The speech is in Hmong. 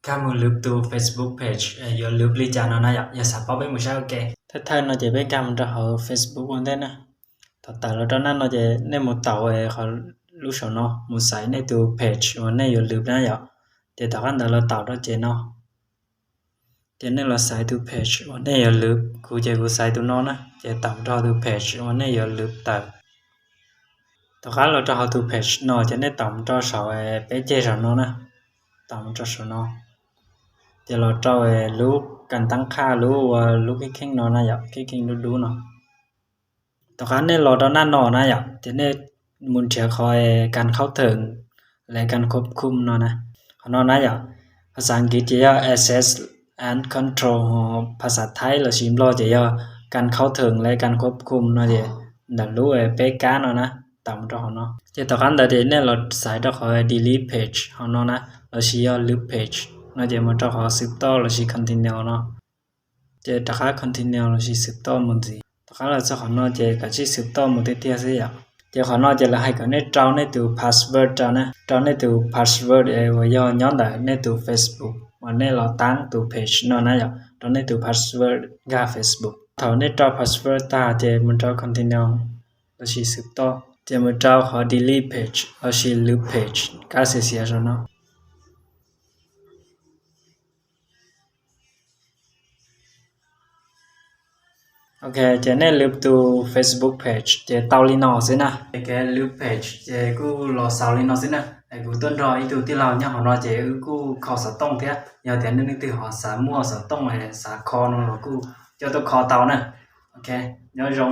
Nkag mus lwv tus Facebook page, yuav lwv li cas no na yom. Yog xav paub peb mus saib ua ke. Thawj thawj no ces peb nkag mus rau hauv Facebook ua ntej na. Thaum tawm los rau naj no ces nej mus taus qhov lub saum no, mus xaiv nej tus page uas nej yuav lwv na yom. Ces tom qab ntawd los taus rau ces no. Ces nej los xaiv tus page uas nej yuav lwv, kuv ces kuv xaiv tus no na, ces taus rau tus page uas nej yuav lwv tawm. Tom qab los rau hauv tus page no ces nej taus mus rau saum peb ceg saum no na, taus mus rau saum no. Ces los rau lub kas taab qhaj, lub ua lub kheej kheej no na yom, kheej kheej dub dub no. Tom qab nej los rau naj no na yom, ces nej mus nrhiav qhov kas khaub theem lawv kas khuab khum no na. Qhov no na yom, phas xas Askiv ces yog access and control, phas xas Thaib lossis Nplog ces yog kas khaub theem lawv kas khuab khum no ces ntawm lub peb kab no na, taus mus rau hauv no. Ces tom qab ntawd ces nej los xaiv rau qhov delete page hauv no na, lossis yog lwv page no ces mus rau qhov xwm toj lossis continue no. Ces rov qab continue lossis xwm toj mus ntxiv. Tom qab los txog qhov no ces kav tsij xwm toj mus tiag tiag xwb yom. Ces qhov no ces lawv hais kom nej rau nej tus password rau na, rau nej tus password uas yog nyob ntawm nej tus Facebook uas nej los taab tus page no na yom, rau nej tus password nkag Facebook. Thaum nej rau password tag ces mus rau continue lossis xwm toj, ces mus rau qhov delete page lossis lwv page kab xiav xiav saum no. Ok, ces nej lwv tus Facebook page ces tau li no xwb na. Ces kev lwv page ces kuj los xaus li no xwb na. Es kuv tuaj nrog ib tug tij laug nyob hauv no ces wb kuj kho xov tooj thiab, yog tias nej leej twg ho xav muaj xov tooj xav kho no los kuj coj tuaj kho tau na. Ok, nyob zoo.